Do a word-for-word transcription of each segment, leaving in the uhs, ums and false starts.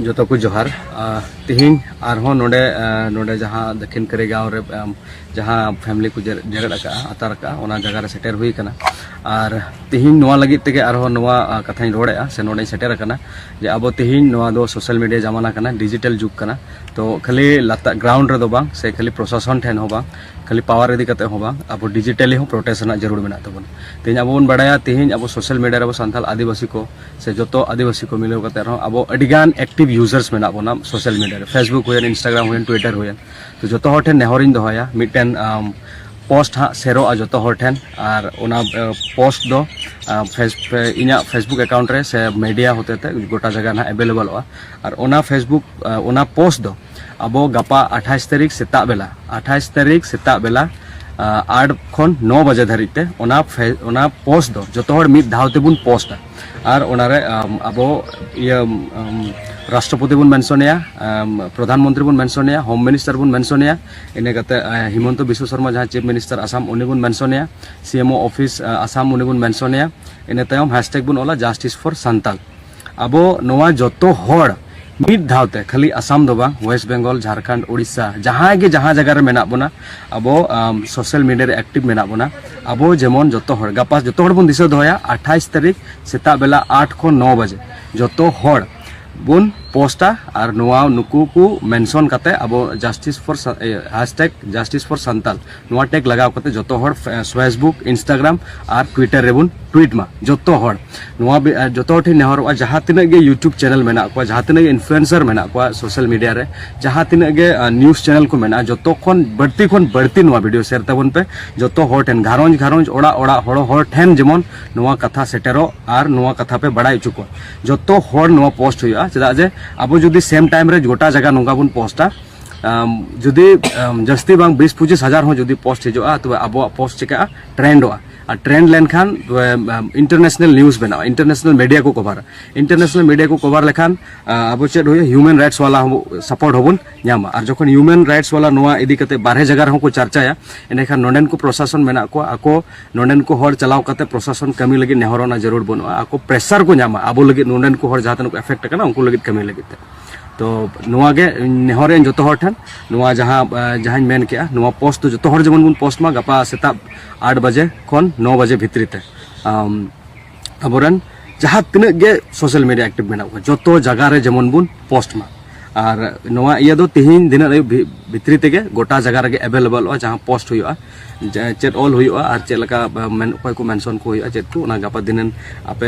ᱡᱚᱛᱚ ᱠᱚ ᱡᱚᱦᱟᱨ᱾ ᱟᱨ ᱛᱤᱦᱤᱧ ᱟᱨᱦᱚᱸ ᱱᱚᱰᱮ, ᱟᱨ ᱱᱚᱰᱮ ᱡᱟᱦᱟᱸ ᱫᱚᱠᱷᱤᱱ ᱠᱟᱹᱨᱤᱜᱟᱸᱣ ᱨᱮ, ᱟᱨ ᱡᱟᱦᱟᱸ ᱯᱷᱮᱢᱤᱞᱤ ᱠᱚ ᱡᱮᱨᱮᱫ ᱟᱠᱟᱫᱼᱟ, ᱟᱛᱟᱨ ᱟᱠᱟᱫᱼᱟ, ᱚᱱᱟ ᱡᱟᱭᱜᱟ ᱨᱮ ᱥᱮᱴᱮᱨ ᱦᱩᱭ ᱟᱠᱟᱱᱟ᱾ ᱟᱨ ᱛᱤᱦᱤᱧ ᱱᱚᱣᱟ ᱞᱟᱹᱜᱤᱫ ᱛᱮᱜᱮ ᱟᱨᱦᱚᱸ ᱱᱚᱣᱟ, ᱟᱨ ᱠᱟᱛᱷᱟᱧ ᱨᱚᱲᱮᱫᱼᱟ ᱥᱮ ᱱᱚᱰᱮᱧ ᱥᱮᱴᱮᱨ ᱟᱠᱟᱱᱟ, ᱡᱮ ᱟᱵᱚ ᱛᱤᱦᱤᱧ ᱱᱚᱣᱟ ᱫᱚ ᱥᱳᱥᱟᱞ ᱢᱤᱰᱤᱭᱟ ᱡᱟᱢᱟᱱᱟ ᱠᱟᱱᱟ, ᱰᱤᱡᱤᱴᱟᱞ ᱡᱩᱜᱽ ᱠᱟᱱᱟ᱾ ᱛᱚ ᱠᱷᱟᱹᱞᱤ ᱞᱟᱛᱟᱨ ᱜᱨᱟᱣᱩᱱᱰ ᱨᱮᱫᱚ ᱵᱟᱝ, ᱥᱮ ᱠᱷᱟᱹᱞᱤ ᱯᱨᱚᱥᱟᱥᱚᱱ ᱴᱷᱮᱱ ᱦᱚᱸ ᱵᱟᱝ, ᱠᱷᱟᱹᱞᱤ ᱯᱟᱣᱟᱨ ᱤᱫᱤ ᱠᱟᱛᱮ ᱦᱚᱸ ᱵᱟᱝ, ᱟᱵᱚ ᱰᱤᱡᱤᱴᱟᱞᱤ ᱦᱚᱸ ᱯᱨᱚᱴᱮᱥᱴ ᱨᱮᱱᱟᱜ ᱡᱟᱹᱨᱩᱲ ᱢᱮᱱᱟᱜ ᱛᱟᱵᱚᱱᱟ᱾ ᱛᱮᱦᱮᱧ ᱟᱵᱚ ᱵᱚᱱ ᱵᱟᱲᱟᱭᱟ, ᱛᱮᱦᱮᱧ ᱟᱵᱚ ᱥᱳᱥᱟᱞ ᱢᱤᱰᱤᱭᱟ ᱨᱮ ᱟᱵᱚ ᱥᱟᱱᱛᱟᱲ ᱟᱹᱫᱤᱵᱟᱹᱥᱤ ᱠᱚ ᱥᱮ ᱡᱚᱛᱚ ᱟᱹᱫᱤᱵᱟᱹᱥᱤ ᱠᱚ ᱢᱤᱞᱟᱹᱣ ᱠᱟᱛᱮ ᱨᱮᱦᱚᱸ ᱟᱵᱚ ᱟᱹᱰᱤ ᱜᱟᱱ ᱮᱠᱴᱤᱵᱷ ᱭᱩᱡᱟᱨᱥ ᱢᱮᱱᱟᱜ ᱵᱚᱱᱟ ᱥᱳᱥᱟᱞ ᱢᱤᱰᱤᱭᱟ ᱨᱮ, ᱯᱷᱮᱥᱵᱩᱠ ᱦᱩᱭᱮᱱ, ᱤᱱᱥᱴᱟᱜᱨᱟᱢ ᱦᱩᱭᱮᱱ, ᱴᱩᱭᱴᱟᱨ ᱦᱩᱭᱮᱱ᱾ ᱛᱚ ᱡᱚᱛᱚ ᱦᱚᱲ ᱴᱷᱮᱱ ᱱᱮᱦᱚᱨᱤᱧ ᱫᱚᱦᱚᱭᱟ, ᱢᱤᱫᱴᱮᱱ ᱯᱳᱥᱴ ᱦᱟᱸᱜ ᱥᱮᱨᱚᱜᱼᱟ ᱡᱚᱛᱚ ᱦᱚᱲ ᱴᱷᱮᱱ, ᱟᱨ ᱚᱱᱟ ᱯᱳᱥᱴ ᱫᱚ ᱟᱨ ᱯᱷᱮᱥ-, ᱯᱷᱮ-, ᱤᱧᱟᱹᱜ ᱯᱷᱮᱥᱵᱩᱠ ᱮᱠᱟᱣᱩᱱᱴ ᱨᱮ ᱥᱮ ᱢᱤᱰᱤᱭᱟ ᱦᱚᱛᱮ ᱛᱮ ᱜᱚᱴᱟ ᱡᱟᱭᱜᱟ ᱱᱟᱦᱟᱜ ᱮᱵᱮᱞᱮᱵᱚᱞᱚᱜᱼᱟ᱾ ᱟᱨ ᱚᱱᱟ ᱯᱷᱮᱥᱵᱩᱠ, ᱟᱨ ᱚᱱᱟ ᱯᱳᱥᱴ ᱫᱚ ᱟᱵᱚ ᱜᱟᱯᱟ ᱟᱴᱷᱟᱭᱤᱥ ᱛᱟᱹᱨᱤᱠᱷ ᱥᱮᱛᱟᱜ ᱵᱮᱞᱟ, ᱟᱴᱷᱟᱭᱤᱥ ᱛᱟᱹᱨᱤᱠᱷ ᱥᱮᱛᱟᱜ ᱵᱮᱞᱟ, ᱟᱨ ᱟᱴ ᱠᱷᱚᱱ ᱱᱚ ᱵᱟᱡᱮ ᱫᱷᱟᱹᱨᱤᱡ ᱛᱮ ᱚᱱᱟ ᱯᱷᱮ-, ᱚᱱᱟ ᱯᱳᱥᱴ ᱫᱚ ᱡᱚᱛᱚ ᱦᱚᱲ ᱢᱤᱫ ᱫᱷᱟᱣ ᱛᱮᱵᱚᱱ ᱯᱳᱥᱴᱟ᱾ ᱟᱨ ᱚᱱᱟᱨᱮ, ᱟᱢ, ᱟᱵᱚ ᱤᱭᱟᱹ, ᱟᱢ, ᱨᱟᱥᱴᱨᱚᱯᱚᱛᱤ ᱵᱚᱱ ᱢᱮᱱᱥᱚᱱᱮᱭᱟ, ᱟᱢ, ᱯᱨᱚᱫᱷᱟᱱ ᱢᱚᱱᱛᱨᱤ ᱵᱚᱱ ᱢᱮᱱᱥᱚᱱᱮᱭᱟ, ᱦᱳᱢ ᱢᱤᱱᱤᱥᱴᱟᱨ ᱵᱚᱱ ᱢᱮᱱᱥᱚᱱᱮᱭᱟ, ᱤᱱᱟᱹ ᱠᱟᱛᱮ, ᱟᱸ, ᱦᱤᱢᱚᱱᱛᱚ ᱵᱤᱥᱣᱚ ᱥᱚᱨᱢᱟ ᱡᱟᱦᱟᱸ ᱪᱤᱯ ᱢᱤᱱᱤᱥᱴᱟᱨ ᱟᱥᱟᱢ, ᱩᱱᱤ ᱵᱚᱱ ᱢᱮᱱᱥᱚᱱᱮᱭᱟ, ᱥᱤ ᱮᱢ ᱳ ᱚᱯᱷᱤᱥ, ᱟᱸ, ᱟᱥᱟᱢ, ᱩᱱᱤ ᱵᱚᱱ ᱢᱮᱱᱥᱚᱱᱮᱭᱟ᱾ ᱤᱱᱟᱹ ᱛᱟᱭᱚᱢ ᱦᱮᱥᱴᱮᱜᱽ ᱵᱚᱱ ᱚᱞᱟ, ᱡᱟᱥᱴᱤᱥ ᱯᱷᱚᱨ ᱥᱟᱱᱛᱟᱞ᱾ ᱟᱵᱚ ᱱᱚᱣᱟ ᱡᱚᱛᱚ ᱦᱚᱲ ᱢᱤᱫ ᱫᱷᱟᱣ ᱛᱮ, ᱠᱷᱟᱹᱞᱤ ᱟᱥᱟᱢ ᱫᱚ ᱵᱟᱝ, ᱳᱭᱮᱥᱴ ᱵᱮᱝᱜᱚᱞ, ᱡᱷᱟᱲᱠᱷᱚᱸᱰ, ᱳᱰᱤᱥᱟ, ᱡᱟᱦᱟᱸᱭ ᱜᱮ ᱡᱟᱦᱟᱸ ᱡᱟᱭᱜᱟ ᱨᱮ ᱢᱮᱱᱟᱜ ᱵᱚᱱᱟ, ᱟᱵᱚ, ᱟᱢ, ᱥᱳᱥᱟᱞ ᱢᱤᱰᱤᱭᱟ ᱨᱮ ᱮᱠᱴᱤᱵᱷ ᱢᱮᱱᱟᱜ ᱵᱚᱱᱟ᱾ ᱟᱵᱚ ᱡᱮᱢᱚᱱ ᱡᱚᱛᱚ ᱦᱚᱲ ᱜᱟᱯᱟ ᱡᱚᱛᱚ ᱦᱚᱲ ᱵᱚᱱ ᱫᱤᱥᱟᱹ ᱫᱚᱦᱚᱭᱟ, ᱟᱴᱷᱟᱭᱤᱥ ᱛᱟᱹᱨᱤᱠᱷ ᱥᱮᱛᱟᱜ ᱵᱮᱞᱟ ᱟᱴ ᱠᱷᱚᱱ ᱱᱚ ᱵᱟᱡᱮ ᱡᱚᱛᱚ ᱦᱚᱲ ᱵᱚᱱ ᱯᱳᱥᱴᱟ ᱟᱨ ᱱᱚᱣᱟ ᱱᱩᱠᱩ ᱠᱚ ᱢᱮᱱᱥᱚᱱ ᱠᱟᱛᱮ ᱟᱵᱚ ᱡᱟᱥᱴᱤᱥ ᱯᱷᱚᱨ ᱥᱟ-, ᱮ, ᱦᱮᱥᱴᱮᱜᱽ ᱡᱟᱥᱴᱤᱥ ᱯᱷᱚᱨ ᱥᱟᱱᱛᱟᱞ ᱱᱚᱣᱟ ᱴᱮᱜᱽ ᱞᱟᱜᱟᱣ ᱠᱟᱛᱮ ᱡᱚᱛᱚ ᱦᱚᱲ ᱯᱷᱮ-, ᱯᱷᱮᱥᱵᱩᱠ, ᱤᱱᱥᱴᱟᱜᱨᱟᱢ ᱟᱨ ᱴᱩᱭᱴᱟᱨ ᱨᱮᱵᱚᱱ ᱴᱩᱭᱤᱴ ᱢᱟ᱾ ᱡᱚᱛᱚ ᱦᱚᱲ ᱱᱚᱣᱟ ᱵᱮ-, ᱮ, ᱡᱚᱛᱚ ᱦᱚᱲ ᱴᱷᱮᱱ ᱱᱮᱦᱚᱨᱚᱜᱼᱟ, ᱡᱟᱦᱟᱸ ᱛᱤᱱᱟᱹᱜ ᱜᱮ ᱭᱩᱴᱩᱵᱽ ᱪᱮᱱᱮᱞ ᱢᱮᱱᱟᱜ ᱠᱚᱣᱟ, ᱡᱟᱦᱟᱸ ᱛᱤᱱᱟᱹᱜ ᱜᱮ ᱤᱱᱯᱷᱞᱩᱭᱮᱱᱥᱟᱨ ᱢᱮᱱᱟᱜ ᱠᱚᱣᱟ ᱥᱳᱥᱟᱞ ᱢᱤᱰᱤᱭᱟ ᱨᱮ, ᱡᱟᱦᱟᱸ ᱛᱤᱱᱟᱹᱜ ᱜᱮ, ᱟ, ᱱᱤᱭᱩᱡᱽ ᱪᱮᱱᱮᱞ ᱠᱚ ᱢᱮᱱᱟᱜᱼᱟ, ᱡᱚᱛᱚ ᱠᱷᱚᱱ ᱵᱟᱹᱲᱛᱤ ᱠᱷᱚᱱ ᱵᱟᱹᱲᱛᱤ ᱱᱚᱣᱟ ᱵᱷᱤᱰᱤᱭᱳ ᱥᱮᱭᱟᱨ ᱛᱟᱵᱚᱱ ᱯᱮ᱾ ᱡᱚᱛᱚ ᱦᱚᱲ ᱴᱷᱮᱱ, ᱜᱷᱟᱨᱚᱸᱡᱽ ᱜᱷᱟᱨᱚᱸᱡᱽ, ᱚᱲᱟᱜ ᱚᱲᱟᱜ, ᱦᱚᱲ ᱦᱚᱲ ᱴᱷᱮᱱ ᱡᱮᱢᱚᱱ ᱱᱚᱣᱟ ᱠᱟᱛᱷᱟ ᱥᱮᱴᱮᱨᱚᱜ ᱟᱨ ᱱᱚᱣᱟ ᱠᱟᱛᱷᱟ ᱯᱮ ᱵᱟᱲᱟᱭ ᱦᱚᱪᱚ ᱠᱚᱣᱟ᱾ ᱡᱚᱛᱚ ᱦᱚᱲ ᱱᱚᱣᱟ ᱯᱳᱥᱴ ᱦᱩᱭᱩᱜᱼᱟ, ᱪᱮᱫᱟᱜ ᱡᱮ ᱟᱵᱚ ᱡᱩᱫᱤ ᱥᱮᱢ ᱴᱟᱭᱤᱢ ᱨᱮ ᱜᱚᱴᱟ ᱡᱟᱭᱜᱟ ᱱᱚᱝᱠᱟ ᱵᱚᱱ ᱯᱳᱥᱴᱟ, ᱟᱢ, ᱡᱩᱫᱤ, ᱟᱢ, ᱡᱟᱹᱥᱛᱤ ᱵᱟᱝ ᱵᱤᱥ ᱯᱚᱸᱪᱤᱥ ᱦᱟᱡᱟᱨ ᱦᱚᱸ ᱡᱩᱫᱤ ᱯᱳᱥᱴ ᱦᱤᱡᱩᱜᱼᱟ, ᱛᱚᱵᱮ ᱟᱵᱚᱣᱟᱜ ᱯᱳᱥᱴ ᱪᱤᱠᱟᱹᱜᱼᱟ? ᱴᱨᱮᱱᱰᱚᱜᱼᱟ᱾ ᱟᱨ ᱴᱨᱮᱱᱰ ᱞᱮᱱᱠᱷᱟᱱ ᱤᱱᱴᱟᱨᱱᱮᱥᱱᱟᱞ ᱱᱤᱭᱩᱡᱽ ᱵᱮᱱᱟᱜᱼᱟ, ᱤᱱᱴᱟᱨᱱᱮᱥᱱᱟᱞ ᱢᱤᱰᱤᱭᱟ ᱠᱚ ᱠᱚᱵᱷᱟᱨᱟ᱾ ᱤᱱᱴᱟᱨᱱᱮᱥᱱᱟᱞ ᱢᱤᱰᱤᱭᱟ ᱠᱚ ᱠᱚᱵᱷᱟᱨ ᱞᱮᱠᱷᱟᱱ ᱟᱵᱚ ᱪᱮᱫ ᱦᱩᱭᱩᱜᱼᱟ? ᱦᱤᱭᱩᱢᱮᱱ ᱨᱟᱭᱤᱴᱥ ᱣᱟᱞᱟ ᱦᱚᱸ ᱥᱟᱯᱳᱨᱴ ᱦᱚᱸᱵᱚᱱ ᱧᱟᱢᱟ᱾ ᱟᱨ ᱡᱚᱠᱷᱚᱱ ᱦᱤᱭᱩᱢᱮᱱ ᱨᱟᱭᱤᱴᱥ ᱣᱟᱞᱟ ᱱᱚᱣᱟ ᱤᱫᱤ ᱠᱟᱛᱮ ᱵᱟᱨᱦᱮ ᱡᱟᱭᱜᱟ ᱨᱮᱦᱚᱸ ᱠᱚ ᱪᱟᱨᱪᱟᱭᱟ, ᱮᱸᱰᱮᱠᱷᱟᱱ ᱱᱚᱰᱮᱱ ᱠᱚ ᱯᱨᱚᱥᱟᱥᱚᱱ ᱢᱮᱱᱟᱜ ᱠᱚᱣᱟ, ᱟᱠᱚ ᱱᱚᱰᱮᱱ ᱠᱚ ᱦᱚᱲ ᱪᱟᱞᱟᱣ ᱠᱟᱛᱮ ᱯᱨᱚᱥᱟᱥᱚᱱ ᱠᱟᱹᱢᱤ ᱞᱟᱹᱜᱤᱫ ᱱᱮᱦᱚᱨᱚᱜ ᱨᱮᱱᱟᱜ ᱡᱟᱹᱨᱩᱲ ᱵᱟᱹᱱᱩᱜᱼᱟ᱾ ᱟᱠᱚ ᱯᱨᱮᱥᱟᱨ ᱠᱚ ᱧᱟᱢᱟ ᱟᱵᱚ ᱞᱟᱹᱜᱤᱫ, ᱱᱚᱰᱮᱱ ᱠᱚ ᱦᱚᱲ ᱡᱟᱦᱟᱸ ᱛᱤᱱᱟᱹᱜ ᱠᱚ ᱮᱯᱷᱮᱠᱴ ᱟᱠᱟᱱᱟ ᱩᱱᱠᱩ ᱞᱟᱹᱜᱤᱫ ᱠᱟᱹᱢᱤ ᱞᱟᱹᱜᱤᱫ ᱛᱮ᱾ ᱛᱚ ᱱᱚᱣᱟ ᱜᱮ ᱱᱮᱦᱚᱨ ᱤᱧ ᱡᱚᱛᱚ ᱦᱚᱲ ᱴᱷᱮᱱ, ᱱᱚᱣᱟ ᱡᱟᱦᱟᱸ ᱡᱟᱦᱟᱸᱧ ᱢᱮᱱ ᱠᱮᱜᱼᱟ, ᱱᱚᱣᱟ ᱯᱳᱥᱴ ᱫᱚ ᱡᱚᱛᱚ ᱦᱚᱲ ᱡᱮᱢᱚᱱ ᱵᱚᱱ ᱯᱳᱥᱴ ᱢᱟ ᱜᱟᱯᱟ ᱥᱮᱛᱟᱜ ᱟᱴ ᱵᱟᱡᱮ ᱠᱷᱚᱱ ᱱᱚ ᱵᱟᱡᱮ ᱵᱷᱤᱛᱨᱤ ᱛᱮ᱾ ᱟᱵᱚᱨᱮᱱ ᱡᱟᱦᱟᱸ ᱛᱤᱱᱟᱹᱜ ᱜᱮ ᱥᱳᱥᱟᱞ ᱢᱤᱰᱤᱭᱟ ᱮᱠᱴᱤᱵᱷ ᱢᱮᱱᱟᱜ ᱠᱚᱣᱟ, ᱡᱚᱛᱚ ᱡᱟᱭᱜᱟ ᱨᱮ ᱡᱮᱢᱚᱱ ᱵᱚᱱ ᱯᱳᱥᱴ ᱢᱟ᱾ ᱟᱨ ᱱᱚᱣᱟ ᱤᱭᱟᱹ ᱫᱚ ᱛᱤᱦᱤᱧ ᱫᱤᱱᱟᱹᱜ ᱟᱹᱭᱩᱵ ᱵᱷᱤ- ᱵᱷᱤᱛᱨᱤ ᱛᱮᱜᱮ ᱜᱚᱴᱟ ᱡᱟᱭᱜᱟ ᱨᱮᱜᱮ ᱮᱵᱮᱞᱮᱵᱮᱞᱚᱜᱼᱟ, ᱡᱟᱦᱟᱸ ᱯᱳᱥᱴ ᱦᱩᱭᱩᱜᱼᱟ, ᱪᱮᱫ ᱚᱞ ᱦᱩᱭᱩᱜᱼᱟ ᱟᱨ ᱪᱮᱫ ᱞᱮᱠᱟ ᱚᱠᱚᱭ ᱠᱚ ᱢᱮᱱᱥᱚᱱ ᱠᱚ ᱦᱩᱭᱩᱜᱼᱟ, ᱪᱮᱫ ᱠᱚ, ᱚᱱᱟ ᱜᱟᱯᱟ ᱫᱤᱱᱟᱹᱱ ᱟᱯᱮ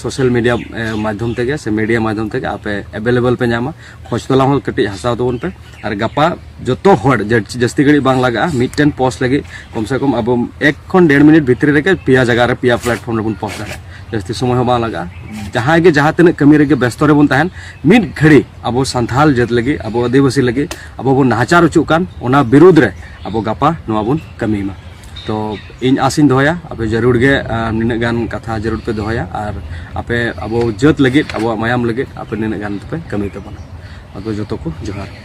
ᱥᱳᱥᱟᱞ ᱢᱤᱰᱤᱭᱟ ᱢᱟᱫᱽᱫᱷᱚᱢ ᱛᱮᱜᱮ ᱥᱮ ᱢᱤᱰᱤᱭᱟ ᱢᱟᱫᱽᱫᱷᱚᱢ ᱛᱮᱜᱮ ᱟᱯᱮ ᱮᱵᱮᱞᱮᱵᱮᱞ ᱯᱮ ᱧᱟᱢᱟ᱾ ᱠᱷᱚᱡᱽ ᱛᱚᱞᱟᱥ ᱦᱚᱸ ᱠᱟᱹᱴᱤᱡ ᱦᱟᱛᱟᱣ ᱛᱟᱵᱚᱱ ᱯᱮ᱾ ᱟᱨ ᱜᱟᱯᱟ ᱡᱚᱛᱚ ᱦᱚᱲ ᱡᱟᱹᱥᱛᱤ ᱜᱷᱟᱹᱲᱤᱡ ᱵᱟᱝ ᱞᱟᱜᱟᱜᱼᱟ, ᱢᱤᱫᱴᱮᱱ ᱯᱳᱥᱴ ᱞᱟᱹᱜᱤᱫ ᱠᱚᱢ ᱥᱮ ᱠᱚᱢ ᱟᱵᱚ ᱮᱠ ᱠᱷᱚᱱ ᱰᱮᱲ ᱢᱤᱱᱤᱴ ᱵᱷᱤᱛᱨᱤ ᱨᱮᱜᱮ ᱯᱮᱭᱟ ᱡᱟᱭᱜᱟ ᱨᱮ, ᱯᱮᱭᱟ ᱯᱞᱟᱴᱯᱷᱚᱨᱢ ᱨᱮᱵᱚᱱ ᱯᱳᱥᱴ ᱫᱟᱲᱮᱭᱟᱜᱼᱟ᱾ ᱡᱟᱹᱥᱛᱤ ᱥᱚᱢᱚᱭ ᱦᱚᱸ ᱵᱟᱝ ᱞᱟᱜᱟᱜᱼᱟ᱾ ᱡᱟᱦᱟᱸᱭ ᱜᱮ ᱡᱟᱦᱟᱸ ᱛᱤᱱᱟᱹᱜ ᱠᱟᱹᱢᱤ ᱨᱮᱜᱮ ᱵᱮᱥᱛᱚ ᱨᱮᱵᱚᱱ ᱛᱟᱦᱮᱱ, ᱢᱤᱫ ᱜᱷᱟᱹᱲᱤ ᱟᱵᱚ ᱥᱟᱱᱛᱟᱲ ᱡᱟᱹᱛ ᱞᱟᱹᱜᱤᱫ, ᱟᱵᱚ ᱟᱹᱫᱤᱵᱟᱹᱥᱤ ᱞᱟᱹᱜᱤᱫ ᱟᱵᱚ ᱵᱚᱱ ᱱᱟᱦᱟᱪᱟᱨ ᱦᱚᱪᱚᱜ ᱠᱟᱱ, ᱚᱱᱟ ᱵᱤᱨᱩᱫᱽ ᱨᱮ ᱟᱵᱚ ᱜᱟᱯᱟ ᱱᱚᱣᱟ ᱵᱚᱱ ᱠᱟᱹᱢᱤ ᱢᱟ᱾ ᱛᱚ ᱤᱧ ᱟᱥ ᱤᱧ ᱫᱚᱦᱚᱭᱟ ᱟᱯᱮ ᱡᱟᱹᱨᱩᱲ ᱜᱮ ᱱᱤᱱᱟᱹᱜ ᱜᱟᱱ ᱠᱟᱛᱷᱟ ᱡᱟᱹᱨᱩᱲ ᱯᱮ ᱫᱚᱦᱚᱭᱟ, ᱟᱨ ᱟᱯᱮ ᱟᱵᱚ ᱡᱟᱹᱛ ᱞᱟᱹᱜᱤᱫ, ᱟᱵᱚᱣᱟᱜ ᱢᱟᱭᱟᱢ ᱞᱟᱹᱜᱤᱫ ᱟᱯᱮ ᱱᱤᱱᱟᱹᱜ ᱜᱟᱱ ᱫᱚᱯᱮ ᱠᱟᱹᱢᱤ ᱛᱟᱵᱚᱱᱟ᱾ ᱟᱫᱚ ᱡᱚᱛᱚ ᱠᱚ ᱡᱚᱦᱟᱨ᱾